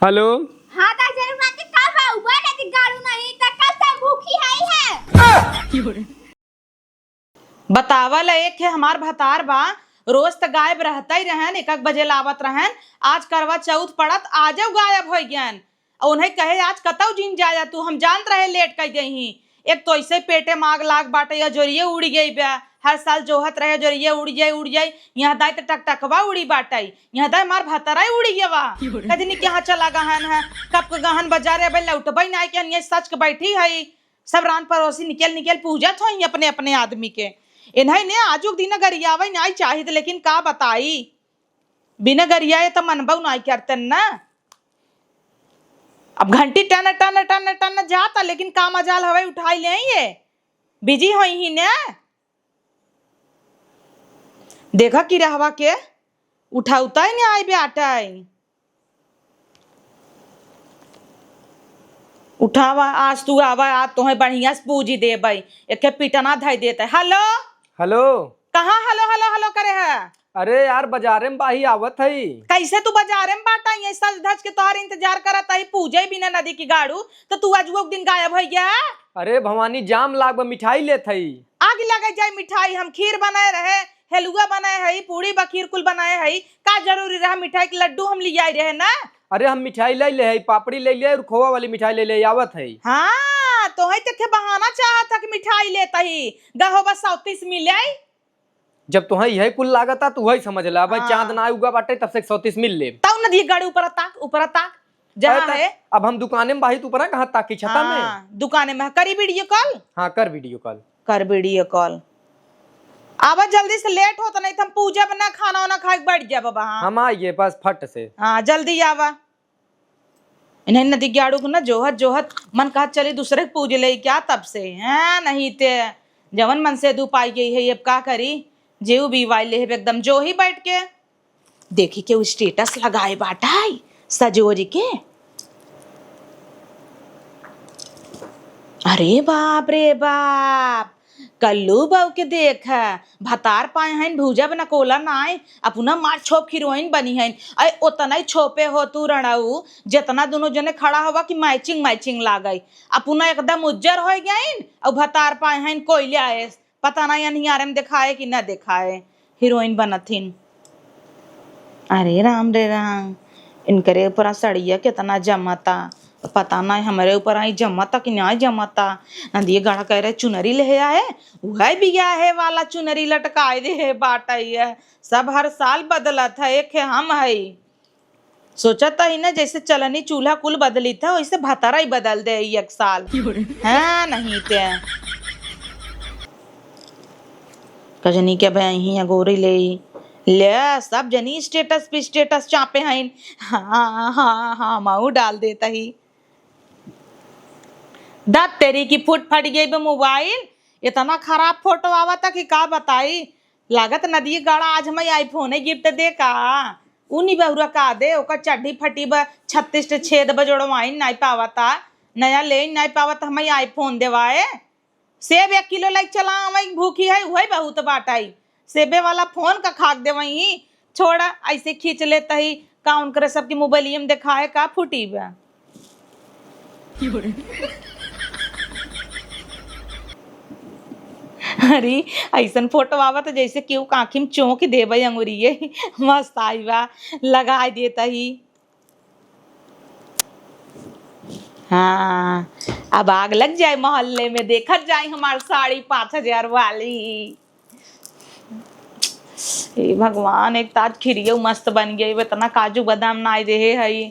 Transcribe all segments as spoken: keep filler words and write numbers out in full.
हेलो। हाँ, त जरूर बात का बा, उबा नहीं गाड़ू नहीं, त कल से भूखी है, है। बतावल एक है हमार भतार बा, रोज त गायब रहता ही रहन, एक एक बजे लावत रहन, आज करवा चौथ पड़त, आजो गायब हो गयन। और उन्हें कहे, "आज कतौ जिन जाया तू, हम जानत रहे लेट कर गई ही।" एक तो ऐसे पेटे माग लाग बाटे, या जोरिये उड़ी गई बा, हर साल जोहत रहे, जोरिये उड़ी जाई, उड़ी जाई, यहाँ दाई त टकटकवा उड़ी बाटे, यहाँ दाई मार भतरा ही उड़ी गवा। कजनी कहाँ चला गहन है, कब के गहन बाजारे, अबे लौटबे ना, के ये सच के बैठी है। सब रान पड़ोसी निकल निकल पूजत होई अपने अपने आदमी के। इन्हें ने आजुक दिन गरियावे नाई चाहित, लेकिन का बताई, बिना गरियाए त मनबऊ नाई करतन ना। अब घंटी टन टन टन टन जाता, लेकिन का मजाल हवे उठाई ले ये, बिजी होई ही ने। देखा कि रहवा के उठाउता ही ने आई बे आटा आई। उठावा, आज तू आवा, आज तोहे बढ़िया से पूजी देबई। एके पिटना धई देत है। हेलो। हेलो। कहाँ हेलो, हेलो, हेलो करे है? अरे यार, बाजारे में बाही आवत हई। कैसे तू बाजारे में बाटा? ये सज धज के तोहार इंतजार करत हई, पूजे बिना नदी की गाड़ू, तो तू अजुओ के दिन गायब हो गया। अरे भवानी, जाम लाग बा, मिठाई लेत हई। आग लगे जाए मिठाई, हम खीर बनाए रहे, हेलुआ बनाए हई, पूड़ी बखीर कुल बनाए हई। का जरूरी रहा मिठाई के लड्डू हम लियाई रहे ना? अरे हम मिठाई ले ले हई, पापड़ी ले ले और खोवा वाली मिठाई ले ले आवत हई। हाँ, तोहे तेखे बहाना चाहत है कि मिठाई लेत हई, गहो बस सौतीस मिले। जब तोहे यही कुल लागत आ, तू वही समझ ले। अब हाँ। चांद ना उगा बाटे तब से सौतीस मिल ले। तब नदी गाड़ी ऊपर ताक, ऊपर ताक, जहाँ अरे त है। अब हम दुकाने में बाही, तू ऊपर कहाँ ताकी छता में? हाँ, दुकाने में। करी वीडियो कॉल। हाँ, कर वीडियो कॉल। कर वीडियो कॉल। आवा जल्दी से, लेट होत नहीं तो हम पूजा बना, खाना वाना खाए के बैठ जाब वहाँ। हम आइए बस फट से। हाँ, जल्दी आवा। इन्हें नदी ग्याड़ू को ना जोहत जोहत मन कहत चली दूसरे के पूज ले क्या तब से, हैं? नहीं ते जवन मन से दू पाई गई है, अब का करी? जेऊ भी वाई ले है एकदम जो ही बैठ के। देखी के उ स्टेटस लगाए बाटाई सजोरी के। अरे बाप रे बाप, कल्लू बहू के देख, भतार पाए हइन भूजा बना कोला नाय, अपना मार छोप हीरोइन बनी हइन। अरे ओतना ही छोपे हो तू रणऊ, जितना दोनों जने खड़ा हवा कि मैचिंग मैचिंग लागई। अपना एकदम उज्जर हो गइन, और भतार पाए हइन कोयले आए, पता नहीं अनियारे में देखाए कि न देखाए, हीरोइन बनथिन। अरे राम रे राम, इनकरे ऊपर सड़िया कितना जमता, पता नहीं हमरे ऊपर आई जमता कि नहीं जमता। नदिया गढ़ा कह रहे चुनरी ले आए, वह बियाहे वाला चुनरी लटकाए दे है बाटई है। सब हर साल बदलत है, एक है हम हई। सोचत ही ना, जैसे चलनी चूल्हा कुल बदली था, वैसे भतारा ही बदल दे एक साल। हाँ, नहीं ते। कजनी के भाई यहीं अगोरी ले, ले, सब जनी स्टेटस पे स्टेटस चापे हैं। हाँ, हाँ, हाँ, माऊ डाल देता ही। दत तेरी की फुट फट गई बे मोबाइल, इतना खराब फोटो आवता कि का बताई। लागत नदी गाड़ा आज हमें आईफोन है गिफ्ट दे का। ऊ नी बहुरा का दे, ओकर चड्ढी फटी बा, छत्तीस ठे छेद बा, जोड़वाइन नाई पावता, नया लेइन नाई पावत, हमें आईफोन देवाए। सेब एक किलो लाइक चला, हमें भूखी है, वही बहुत बाटाई। सेबे वाला फोन का खाक देवई, छोड़ा, ऐसे खींच लेता ही, का उनकरे सबके मोबाइलिया में देखाए का फूटी बा। अरे, ऐसन फोटो आवत जैसे केहू के आँखी में चौंक देबे अंगुरिये। मस्त आई बा, लगाई देता ही। हाँ, अब आग लग जाए मोहल्ले में, देखत जाए हमार साड़ी पाँच हजार वाली। हे भगवान, एक ताज खिरियो मस्त बन गई, इतना काजू बादाम नाई देहे हई।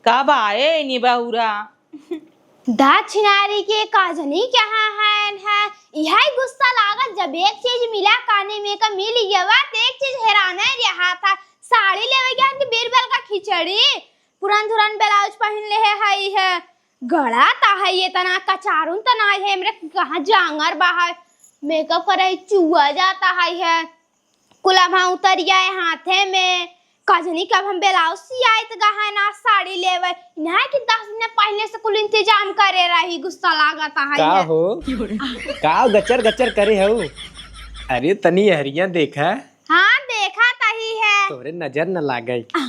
का बा ए नी बहुरा? दक्षिणारी के काजनी कहाँ है, है? यही गुस्सा लागत, जब एक चीज मिला काने में का मिल गया, तो एक चीज हैरान है रहा था। साड़ी लेवे गया कि बीरबल का खिचड़ी, पुरान धुरान ब्लाउज पहन ले है, हई है। गड़ा ता है ये तना कचारून तना है, हमरे कहाँ जांगर बा है। मेकअप करे चुआ जाता है, है। कुल अम्हा उतरिया है हाथे में। कजनी कब हम ब्लाउज सियाइत गहना साड़ी लेवे, इन्हें कि दस दिन पहले से कुल इंतजाम करे रही, गुस्सा लागत है का ये। हो? का गचर गचर करे हो? अरे तनी हरिया देखा। हाँ, देखा तही है। तोरे नजर न लागे। आ।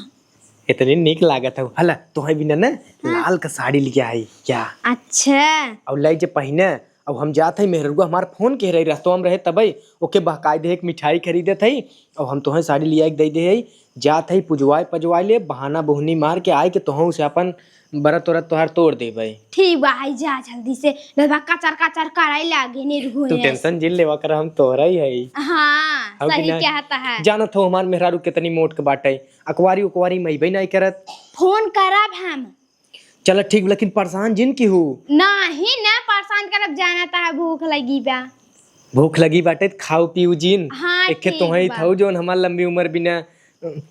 इतनी नीक लागत हौ। हला, तोहई बिना न हाँ। लाल क साड़ी लिया है क्या? अच्छा। अउ लाई जे पहिने, अब हम जात हई, मेहररुआ हमार फोन के रही, रस्तवा में रहे तबई, ओके बहकाई दे, एक मिठाई खरीदत हई, अब हम तोहे साड़ी लिया के दे दे हई, जात हई, पुजवाए पजवाए ले, बहाना बोहनी मार के आए के तोहू से अपन बरत उरत तोहार तोड़ देबे। ठीक बा, हई जा जल्दी से, नहीं बा कचर कचर कराई लागे, निरहुए तू ऐसे। Tension जिन लेवा कर, हम तोहरा ही हई। हाँ, हौ कि सही ना? कहता है। जानत हो हमार मेहरारू कितनी मोट के बाटे, अकवारी उकवारी में अइबे नहीं करत। फोन करब हम। चल ठीक, लेकिन परेशान जिन की हू। नाही ना परेशान करब, जानत है भूख लगी बा। भूख लगी बाटे त खाऊ पीऊ जिन। हाँ, एके ठीक तोहई बा। थऊ जौन हमार लंबी उम्र बिना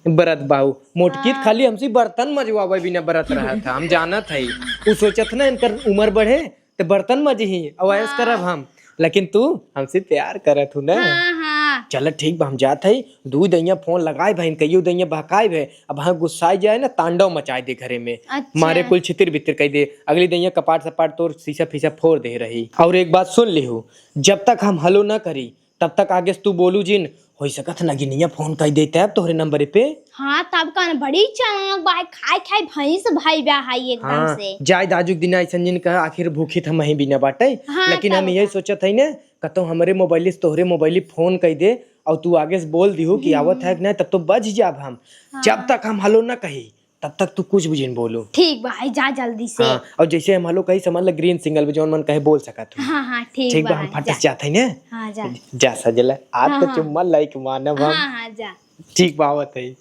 बरत बाऊ। मोटकी त हाँ। खाली हमसे बर्तन मजवावे बिना बरत रहत है, हम जानत हई। उ सोचत ना इनकर उम्र बढ़े त बर्तन मजही, अउ ऐश हाँ। करब हम। लेकिन तू हमसे प्यार करत हू ना। हाँ, हाँ। चल ठीक बा, हम जात हई। दुई दइया फोन लगाए भइन, कइयो दइया बहकाए भे। अब हाँ गुस्साई जाए ना, तांडव मचाए दे घरे में। अच्छा। मारे कुल छितिर बितिर कइ दे। अगली दइया कपाट सपाट तोर शीशा फीसा फोर दे रही। अउर एक बात सुन लिहू, जब तक हम हलो ना करी, तब तक आगे से तू बोलू जिन, होइ सकत नगिनिया फोन कइ दे तब तोहरे नंबर पे। हाँ, तब का न बड़ी चालाक बा, खाए खाए भैंस भई बा हाई एकदम हाँ, से। जाए दाजुक दिन अइसन जिन कहा, आखिर भूखी त हमही बिना बाटे। हाँ, लेकिन हम तब यही का। सोचत हई ना, कतौ हमरे मोबाइल से तोहरे मोबाइल फोन कइ दे, अउर तू आगे से बोल दिहू कि हम्म। आवत है कि नहीं, तब तो बच जाब हम। हाँ। जब तक हम हलो ना कही, तब तक तू कुछ भी जिन बोलू। ठीक बा, हई जा जल्दी से। हाँ, अउर जैसे हम हलो कही, समझ ल green signal बा, जौन मन कहे बोल सकत हू। हाँ, हाँ, ठीक ठीक बा, बा, हम हई फट जा। से जात हई ना। हाँ, जा। जा सजला, आज हाँ, तो हाँ। चुम्मा लाइक मानब हम। हाँ, हाँ, जा। ठीक बा, आवत हई।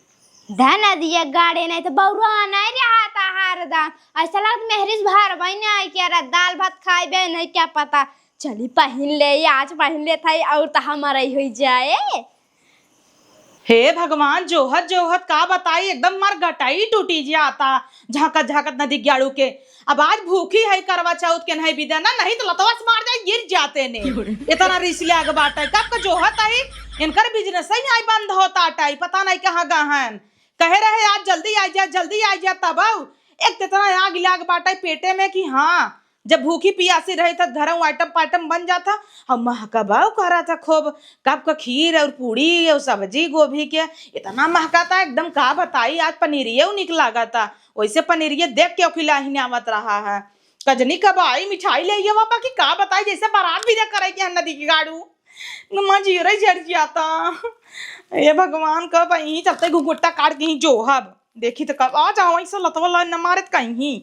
धन दिया गाड़े नहीं तो बौरा नहीं रहा था हरदम। ऐसा लगत मेहरिस भर बहने आई के रहा, दाल भात खाए बे नहीं क्या पता। चली पहिन ले, आज पहिन ले था अउर तो हमारा ही हो जाए। हे भगवान, जोहत जोहत का बताई, एकदम मार गटाई टूटी जाता, झांकत झांकत नदी ग्याड़ू के। अब आज भूखी है करवा चौथ के नहीं बिदा ना, नहीं तो लतवा से मार जाए, गिर जाते ने। इतना रिस लाग बाटे, कब का जोहत आई, इनकर business ही नहीं बंद होता टाई, पता नहीं कहाँ गहन। कहे रहे आज जल्दी आ जा, जल्दी आ जा, तब आऊ। एक तो इतना आग लाग बाटे पेटे में कि हाँ, जब भूखी पियासी रहे त घरऊ आइटम पाइटम बन जाता। हम महकबाऊ करा था खूब, कब का खीर अउर पूड़ी अउर सब्जी गोभी के, इतना महकाता एकदम का बताई। आज पनीरिये निक लागता, वैसे पनीरिये देख के अखिला ही आवत रहा है। कजनी कब आई मिठाई ले ये बाबा की का बताई, जैसे बारात बिदा करे के है नदी के गाड़ू। नमा जीरे झर जाता। ए भगवान, कब आई चलते घुघुट्टा काट के ही जोहब। देखी त कब आ जाओ, ऐसा लतवा ला न मारे त कहीं।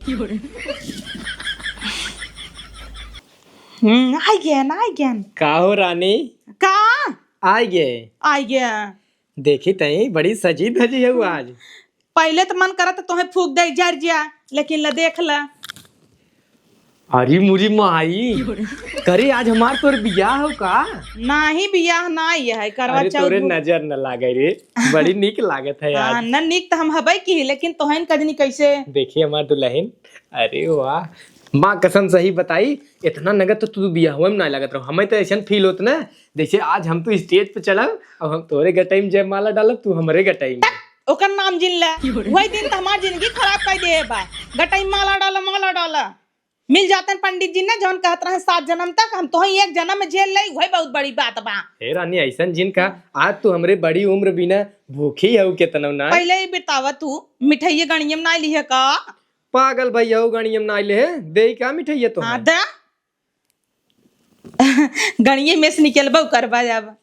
हम्म, आई गया ना, आई गया ना। का हो रानी? का? आई गए। आई गया। देखी तई, बड़ी सजी धजी है वो आज। पहले त मन करत तोहे फूक दे जर जा, लेकिन ल देख ल। अरे मुरी माई, करे आज हमार तोर बियाह हो का? नाही, बियाह नाही है, करवा अरे चौथ तोरे भू- नजर न लागे रे, बड़ी नीक लागत है हाँ, आज। न नीक त हम हबे की, लेकिन तोहन कजनी कैसे? देखिए हमार दुल्हन, अरे वाह, माँ कसम सही बताई, इतना नगद तो तू बियाह में ना लागत रहो, हमें तो ऐसा फील होत ना, जैसे आज हम तो stage पे चढ़ब, अब हम तोरे गटाई में जयमाला डालब, तू हमरे गटाई में। ओकर नाम जिन ले। वही दिन त हमार जिंदगी खराब कर दे बा। गटाई माला डाला, माला डाला। मिल जातन पंडित जी ने, जौन कहत रहे सात जन्म तक, हम तोहई एक जन्म में झेल लई, वही बहुत बड़ी बात बा। हे रानी, ऐसन जिन का, आज तू हमरे बड़ी उम्र बिना भूखी हऊ केतनो ना। पहले ही बतावा तू, मिठाइये गणिये में ना लिहे का? पागल भैया हो, गणिये में ना ले, दे का मिठाइये तो हाँ, है? दे। गणिये में से निकलबो करबा अब।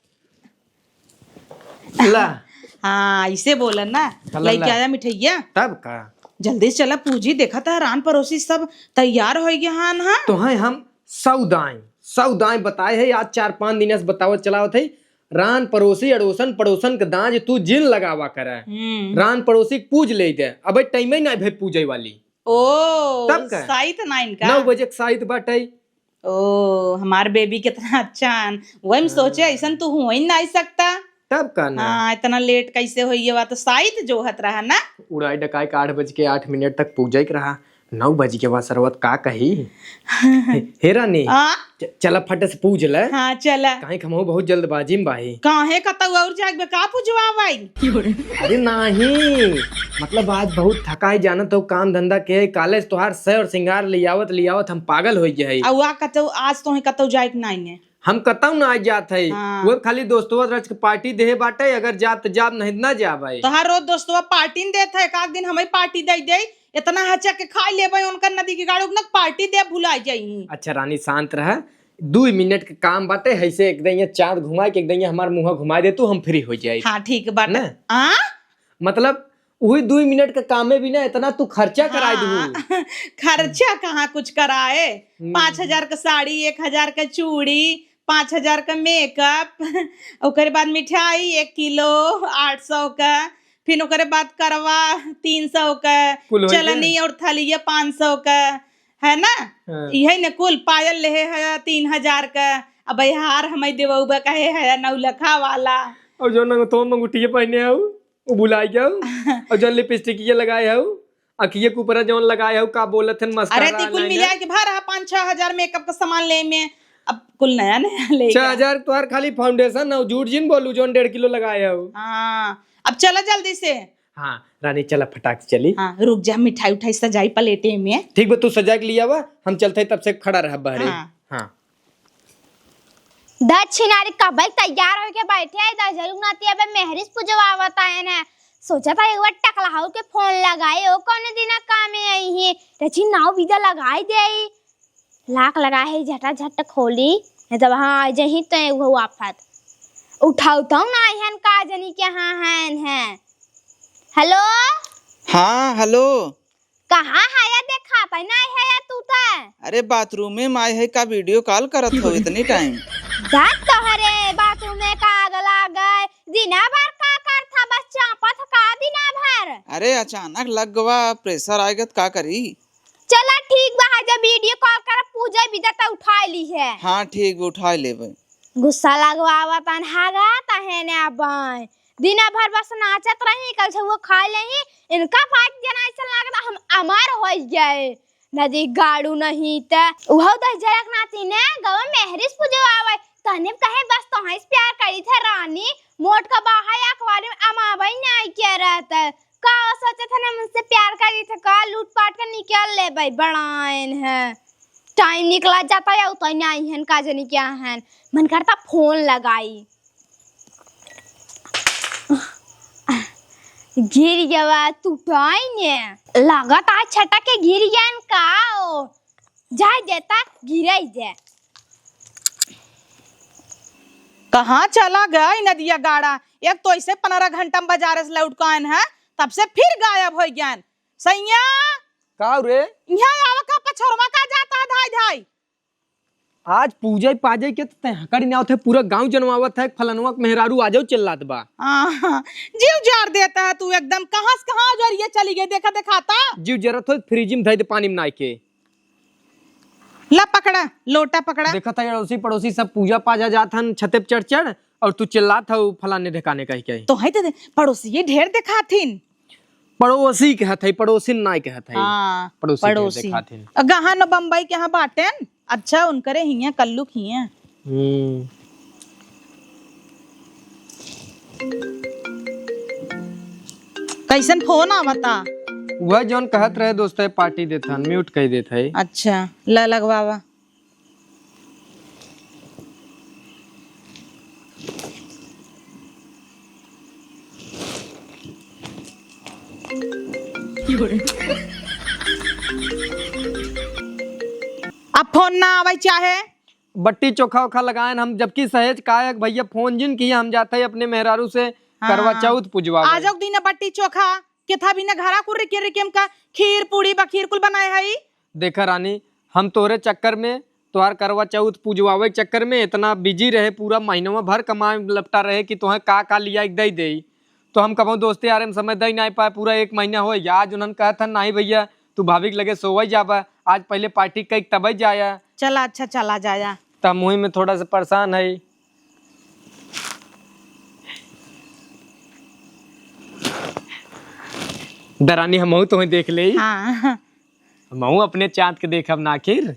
ला। हाँ, ऐसे बोलन ना। ला, ला, लइके ला। आया मिठाइया। तब का? जल्दी से चला पूजी, देखा था रान पड़ोसी सब तैयार होइ गए हन, हाँ? तोहई हम सौदाई, सौदाई बताए है, आज चार पाँच दिन से बतावत चलावत है। रान पड़ोसी, अड़ोसन पड़ोसन के दांज तू जिन लगावा करे। हम्म। रान पड़ोसी के पूज ले दे। अबे टाइम ही ना भे पूजे वाली। ओ, तब का? साइत ना इनका? नौ बजे के साइत बाटे। ओ, हमार बेबी कितना अच्छा हन। वही में सोचे, हाँ। ऐसन तू हो ही नहीं सकता। तब का ना? हाँ, इतना लेट कैसे होइए, वा तो साइत जोहत रहा ना। उड़ाई डकाई के आठ बज के आठ मिनट तक पूजा के रहा, नौ बज के बाद सरवत का कही? हे, हे रानी, हाँ? च-, चला फट से पूज ले। हाँ, चला। काहे कि हमहू बहुत जल्दबाजी में बाही। काहे कतौ और जाके का पूजवा भाई? अरे नाही, मतलब आज बहुत थका है, जानत हो काम धंधा के, काले से तोहार सै और सिंगार लियावत लियावत हम पागल हो गए है। अउआ कतौ आज तोहे कतौ जाए के नाही है? हम कतौ ना जात है। हाँ। वो खाली दोस्तवा रच के पार्टी देहे बाटे, अगर जात जाब, नहीं ना जाब है। तोहार रोज दोस्तवा पार्टी न देत है, एक आध दिन हमें पार्टी दे दे, इतना हचा के खा लेबे उनकर नदी के गाड़ी, उतना पार्टी दे भुला जाई। अच्छा रानी शांत रह, दू मिनट के काम बाटे, ऐसे एक दिन ये चाँद घुमाए के एक दिन ये हमार मुँह घुमाए दे तू, हम फ्री हो जाई। हाँ ठीक बाटे। ना? हाँ? मतलब वही दू मिनट के कामे भी ना इतना तू खर्चा कराए दू। हाँ। खर्चा कहाँ कुछ कराए? हम्म। पाँच हजार का साड़ी, एक हजार का चूड़ी, पाँच हजार का मेकअप, ओकरे बाद मिठाई एक किलो आठ सौ का, फिर ओकरे बाद करवा तीन सौ का, कुल होई चलनी गए। और थलिया पाँच सौ का, है ना? हाँ। इहे न कुल पायल लेहे है तीन हजार का, अब हार हमें देवउबा कहे है नौलखा वाला। और जो नंग तो मंगुटिये पहने हऊ, वो भुलाई जाऊ। और जो लिपस्टिक ये लगाए हऊ, अखिए के ऊपर जौन लगाए हऊ, का बोलत हन, अरे मस्कारा, ती कुल eyeliner। मिला के भा रहा पाँच छह हजार मेकअप का सामान ले में, अब कुल नया नया ले छह हजार तोहार खाली फाउंडेशन और झूठ जिन बोलू, जौन डेढ़ किलो लगाए हऊ। हाँ, अब चला जल्दी से। हाँ रानी, चला फटाक से चली। हाँ, रुक जा, मिठाई उठाई सजाई प्लेटे में। ठीक बा, तू सजा के लियावा, हम चलते तब से खड़ा रह बहरे। हाँ। हाँ। दक्षिणारी कबई तैयार होके बैठे है, दस जरूर नाती अबे मेहरिस पुजवावत है ना। सोचा था एक बार टकला हाउ के फोन लगाए, ओ कौने दिना कामे आई है, रची नाव बीजा लगाई दे। लाख लगा है, झटा झट खोली, नहीं तो वहाँ आ जही तो वो आफत। उठाऊ तो ना आई हन, का जनी के हाँ हन है। हेलो। हाँ, हेलो। कहाँ है या देखात है, नहीं है या तू त? अरे बाथरूमे में आए है, का वीडियो कॉल करत हो इतनी टाइम? दत तोहरे बाथरूमे का आग लागे, दिना भर का करत ह, बस चापत ह का दिना भर? अरे अचानक लग गवा, प्रेशर आएगा त का करी? चला ठीक बा, है जब वीडियो कॉल कर पूजा विदा त उठा ली है। हाँ ठीक बा, उठा लेबे। गुस्सा लगवावत अनहागा तहे ने अबाय। दिना भर बस नाचत रही, कल से वो खा लेही। इनका बात जना ऐसा लगता हम अमर हो गए। नदी गाड़ू नहीं त उहो दस जरक नाती ने गवा मेहरिस पुजवावे। तने कहे बस तोहई से प्यार करी थे रानी, मोट का बाहा या अखबारी में अमावई नहीं किया रहता। का सोचे थे ना मुझसे प्यार करी थे, का लूट पाट के निकल ले भाई, बड़ाइन है। टाइम निकला जाता है, उतई नहीं है, का जनी क्या है। मन करता फोन लगाई। गिर गवा टुटाई ने। लागत आज छटक के गिर गयन का ओ। जाए देता, गिराई दे। कहाँ चला गई नदिया गाड़ा? एक तो ऐसे पन्द्रह घंटा में बाजारे से लौट के आयन है, तब से फिर गायब हो गयन। सैया! का रे? यहाँ आवा का पछोरवा का जाता है धाई धाई? आज पूजे पाजे के तो तैं हकड़ी ना होत है, पूरा गाँव जनवावत है, फलनवा के मेहरारू आ जाओ चिल्लात बा। आहा, जीव जार देता है तू एकदम, कहाँ से कहाँ जरिए चली गई, देखा देखाता। जीव जरत हो फ्रिज में धई दे पानी में नाई के। ला पकड़ा, लोटा पकड़ा। देखत है अड़ोसी पड़ोसी सब पूजा पाजा जात हन छते पे चढ़ चढ़, और तू चिल्लात हऊ फलाने ढेकाने कह के। तो है दे, पड़ोसी ये ढेर देखाथिन। पड़ोसी कहत है, पड़ोसिन नाय कहत है। हाँ, पड़ोसी ढेर पड़ोसी। देखाथिन। अ, गहन बम्बई के यहाँ बाटेन। अच्छा, उनकरे हियाँ कल्लू के हियाँ। हम्म। कैसन फोन आवता? वह जौन कहत रहे दोस्त है पार्टी देत हन, म्यूट कह देत है। अच्छा, ल लगवावा। अब फोन ना आवे चाहे। बट्टी चोखा ओखा लगाएन हम, जबकि सहेज काहे भैया फोन जिन किए, हम जाते हैं अपने मेहरारू से हाँ। करवा चौथ पुजवावे। आज दिन बट्टी चोखा के था भी ना घरा कुर्री के रिकेम का खीर पूड़ी बखीर कुल बनाए हई। देखा रानी, हम तोहरे चक्कर में, तोहार करवा चौथ पुजवावे के चक्कर में इतना बिजी रहे, पूरा महीनवा भर कमाए में लपटा रहे कि तोहे का का लिया के दे दे। तो हम कबो दोस्ते यारे में समय दे नहीं पाए, पूरा एक महीना हो गया। आज उन्हन कहत हन, "नहीं भैया, तू भाभी के लगे सोवई जाबा, आज पहले पार्टी कई तबई जाया।" चला, अच्छा, चला जाया। त हम वही में थोड़ा सा परेशान है। दरानी, हमहू तोहे देख ले। हाँ। हमहू अपने चाँद के देखब ना आखिर।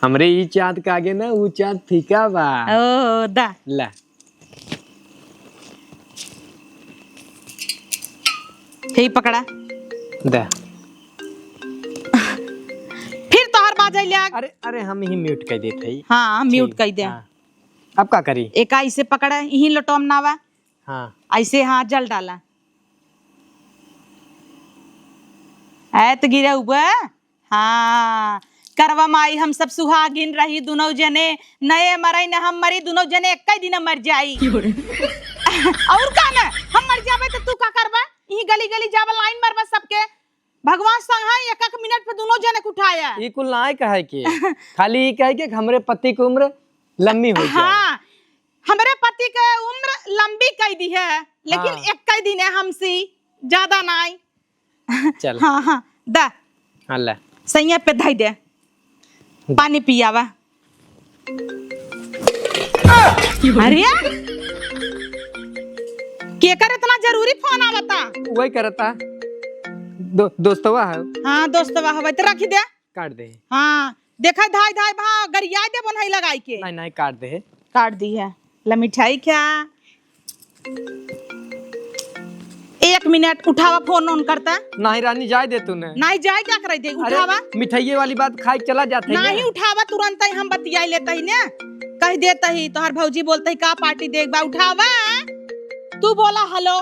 हमरे ई चाँद के आगे ना ऊ चाँद फीका बा। ओ, दा। ला। हे पकड़ा। दा। फिर तोहर जाइले आग। अरे, अरे, हम ही mute कर देत हई। हाँ, mute ठीक, कर दे। हाँ। अब का करी? एक ऐसे पकड़ा, यही लोटो में नावा। हाँ। ऐसे हाँ, जल डाला। ऐत गिरे हुआ। हाँ, करवा माई हम सब सुहागिन रही दुनौ जने, नए मरई न हम मरी, दुनौ जने एक्कै दिन मर जाई। क्यों रे? और का ना, हम मर जाबे तो तू का करबा? यही गली गली जाबा, line मरबा सबके। भगवान संग है, एक एक मिनट पे दुनौ जने के उठाया। ई कुल नाय कहे के, खाली ई कहे के कि हमरे पति के उम्र लम्बी हो जाए। हाँ, हमरे पति के उम्र लम्बी कई दी है, लेकिन हाँ। एक्कै दिन है हमसे, ज्यादा नाय। चल। हाँ, हाँ, दा। हाँ, ले। सैया पे धई दे। पानी पियावा। अरे, केकर इतना जरूरी फोन आवता? वही करता। दो-, दोस्तवा है। हाँ, दोस्तवा हवे, तो रख दे। काट दे। हाँ, देखा धाई धाई भा गरिया दे बनई लगाई के। नहीं, नहीं, काट दे। काट दी है। ला मिठाई खा। एक मिनट, उठावा फोन ओन करता। नहीं रानी, जाए दे तूने। नहीं जाए, क्या करे दे, अरे, उठावा। मिठाइये वाली बात खाए चला जाते हैं नहीं ना। उठावा, तुरंत ही हम बतियाई लेते ही ने। कह देते ही, तोहर भौजी बोलते ही, "का पार्टी देख बा?" उठावा। तू बोला, "हेलो।"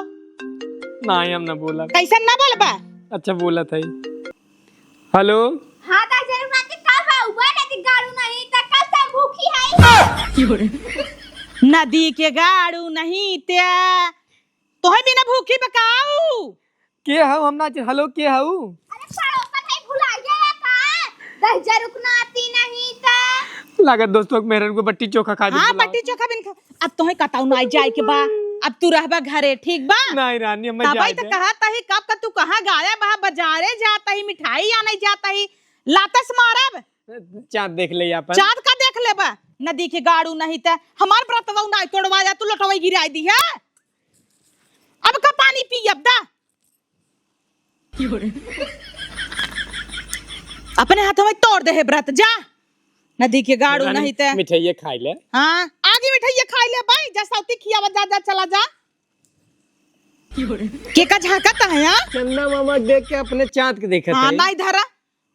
नहीं, हम ना बोला। कैसे ना बोलबा? अच्छा, बोला था ही। हेलो। हाँ, दस हजार रुपया के का बा? उबा नदी गाड़ू नहीं, त कब तक भूखी है? नदी के गाड़ू नहीं ते, तोहे बिना भूखी बकाऊ। के हऊ? हम ना, हेलो, के हऊ? अरे, पड़ोसन है, भुला गया या का? दस हजार रुपया आती नहीं त। लागत दोस्तों के मेहरन को बट्टी चोखा खा दी हाँ, बुलाओ। बट्टी चोखा बिन खा। अब तोहे कतौ नाई जाए के बा, अब तू रहबा घरे, ठीक बा? नहीं रानी, हम तबई जाए त के। कहत ही, कब का तू कहाँ गायब बा, बाजारे जात ही, मिठाई आने जात ही, लातस मारब। चाँद देख ले अपन। चाँद का देख लेबा? नदी के गाड़ू नहीं त हमार बरतवा नाई तोड़वा जा, तू लोटवा गिराई दी है। अब का पानी पी, अब दा। अपने हाथों में तोड़ दे है व्रत, जा। नदी के गाड़ू रानी, नहीं ते। मिठाइये खाई ले। हाँ, आगे मिठाइये खाई ले भाई, जा सौती खियावा, जा, जा, चला जा। के का झांकत है, हाँ? चंदा मामा देख के अपने चाँद के देखत हाँ, है। नहीं धरा।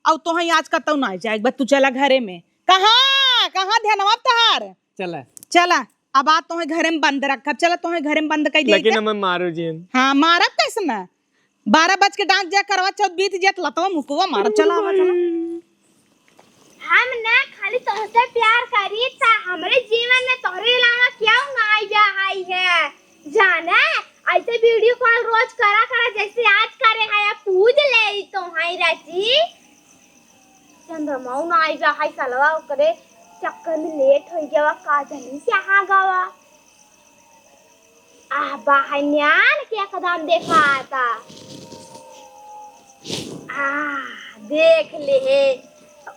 और तोहे आज कतौ ना जाए, बस तू चला घरे में। कहाँ, कहाँ ध्यानवा तोहार? चला। चला, अब आज तोहे घरे में बंद रखब। चला, तोहे घरे में बंद कर दे लेकिन के। हमें मारो जिन। हाँ, मारब कैसे ना? बारह बज के डांक जा, करवा चौथ बीत जात, लतवा मुकवा मारब। चला, आवा, चला। हम ना खाली तोहसे प्यार करी, त हमरे जीवन में तोहरे अलावा केहू ना आई जा, आई है। जाने, ऐसे video call रोज करा करा, जैसे आज करे है, या पूज ले तो है राजी। चंद्रमा ना आई जा, है सलवा ओकरे चक्कर में late हो गया, का जानी कहाँ गवा। आह, बहन्यान के एकदम देखाता। आह, देख ले हे।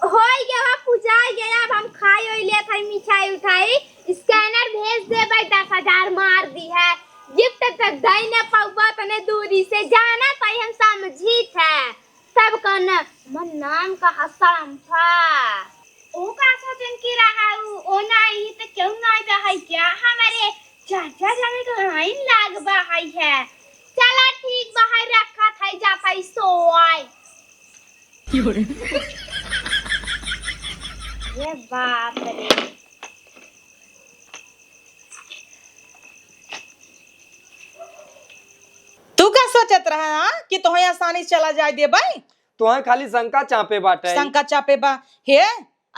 होई गया, पूजा गया, अब हम खाई होई लेत हई, मिठाई उठाई, scanner भेज देबै, दस हजार मार दी है। Gift त दई न पौबा तने दूरी से, जाना तई हम समझी थे। तब कन मन नाम का हसम था। ओ का सोचन की रहा उ, ओ नाही त क्यों नाही रहै क्या हमारे चाचा जाने का आइन लाग बा है। चला ठीक बा है, रखा था, जाता ही सोआई। ये बाप रे। तू का सोचत रहा, हाँ, कि तोहे आसानी से चला जाए देबै? तोहे खाली शंका चापे बाटे। शंका चापे बा। हे,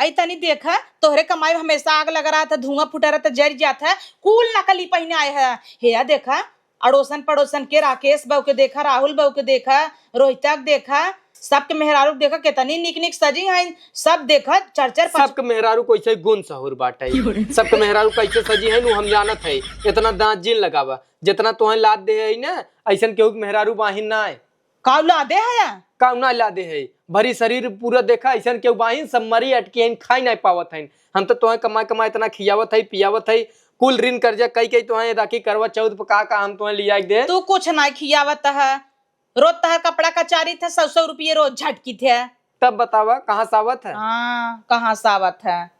आई तनी देखा, तोहरे कमाई में हमेशा आग लगा रहा था, धुआं फूटा रहा था, जर जात है, कुल नकली पहिने आए है। हे, या देखा, अड़ोसन पड़ोसन के, राकेश बाऊ के देखा, राहुल बाऊ के देखा, रोहिता के देखा, सबके मेहरारू के देखा, कितनी निक निक सजी हैं, सब देखा, चार चार पाँच सबके मेहरारू कैसे गुण सहूर बाटे, सबके मेहरारू कैसे सजी हैं, उ हम जानत है। इतना दांत जिन लगावा, जितना तोहे लाद दे है ना, ऐसन केहू के मेहरारू बाहिन ना है। काउ लादे है या? काउ ना लादे है, भरी शरीर पूरा देखा, ऐसन केहू बाहिन, सब मरी अटकी हैं, खाई नहीं पावत हैं। हम तो तोहे कमाए कमाए इतना खियावत है, पियावत है, कुल ऋण कर्जा कई कई तोहे अदा की करवा चौथ पे का का हम तोहे लिया के दे। तू कुछ नहीं खियावत है, रोज तहर कपड़ा कचारी थे, सौ सौ रुपये रोज झटकी थे। तब बतावा, कहाँ से आवत है? हाँ, कहाँ से आवत है?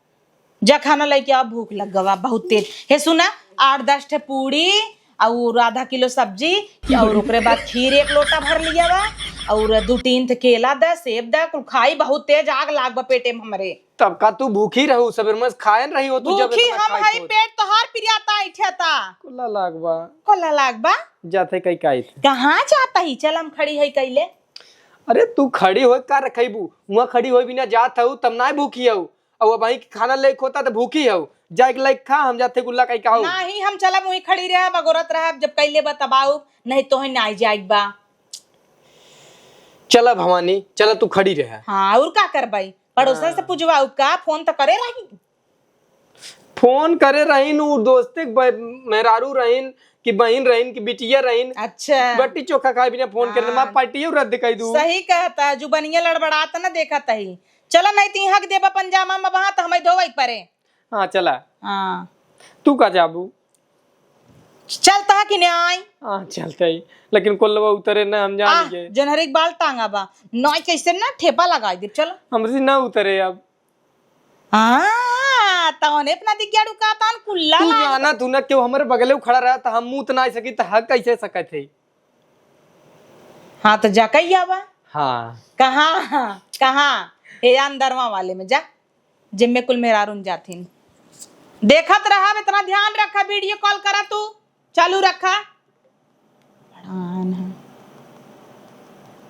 जा खाना लेके आ, भूख लग गवा बहुत तेज। हे सुना, आठ दस ठे पूड़ी और आधा किलो सब्जी, और ओकरे बाद खीर एक लोटा भर लिया बा, और दू तीन ठे केला द, सेब द, कुल खाई, बहुत तेज आग लाग बा पेटे में हमरे। तब का तू भूखी रहू, सबेर में खाए न रही हो तू, जब भूखी इतना हम खाई हई, होत। पेट तोहार पिरियाता, ऐठे ता। कोला लाग बा। कोला लाग बा। जाते कई काई थे। कहाँ जाता ही? चल हम खड़ी हई कइले। अरे तू खड़ी होई का रखइबू? हुआं खड़ी होई बिना जात हऊ, तब नाय भूखी हऊ। अब वहीं के खाना लेके होता त भूखी हऊ। जाए के लाइक खा, हम जाते गुल्ला कई खाऊ। नाही, हम चलब वहीं खड़ी रहब, अगोरत रहब, जब कइले बा तब आऊ, नहीं तो है नाय जाए बा। चला भवानी, चला तू खड़ी रह। हाँ, और का करबई? पड़ोसन से हाँ। पूछवाऊ का? फोन तो करे रही। फोन करे रहीन, उ दोस्ते के ब-, मेहरारू रहीन कि बहिन रहीन कि बिटिया रहीन। अच्छा। बट्टी चोखा खाए बिना फोन करने, हाँ। माँ पार्टियो रद्द कर दू। सही कहता, जुबनिया लड़बड़ात न देखत ही। चला नहीं ती हक देबा पंजामा में बहा त हमें धोवे के परे। हाँ, चला। हाँ। तू का जाबू? चलता है कि नहीं आई? हाँ, चलता ही। लेकिन कोल्लवा उतरे ना, हम जान आह, गए। जनहरी के बाल टांगा बा। नॉय कैसे ना ठेपा लगाई दे, चलो। हमसे ना उतरे अब। हाँ, तौने अपना दिग्गाड़ू का तान कुल्ला तू लाग। जाना तू ना, क्यों हमरे बगले में खड़ा रहा, त हम मुँह त ना सकी, त हक कैसे सकत है? हाँ, त जा कही आवा। हाँ। कहाँ? कहाँ? हे अंदरवा वाले में जा, जिम्मे कुल मेहरारून जाथिन। देखत रहा, इतना ध्यान रखा, वीडियो कॉल करा तू, चालू रखा।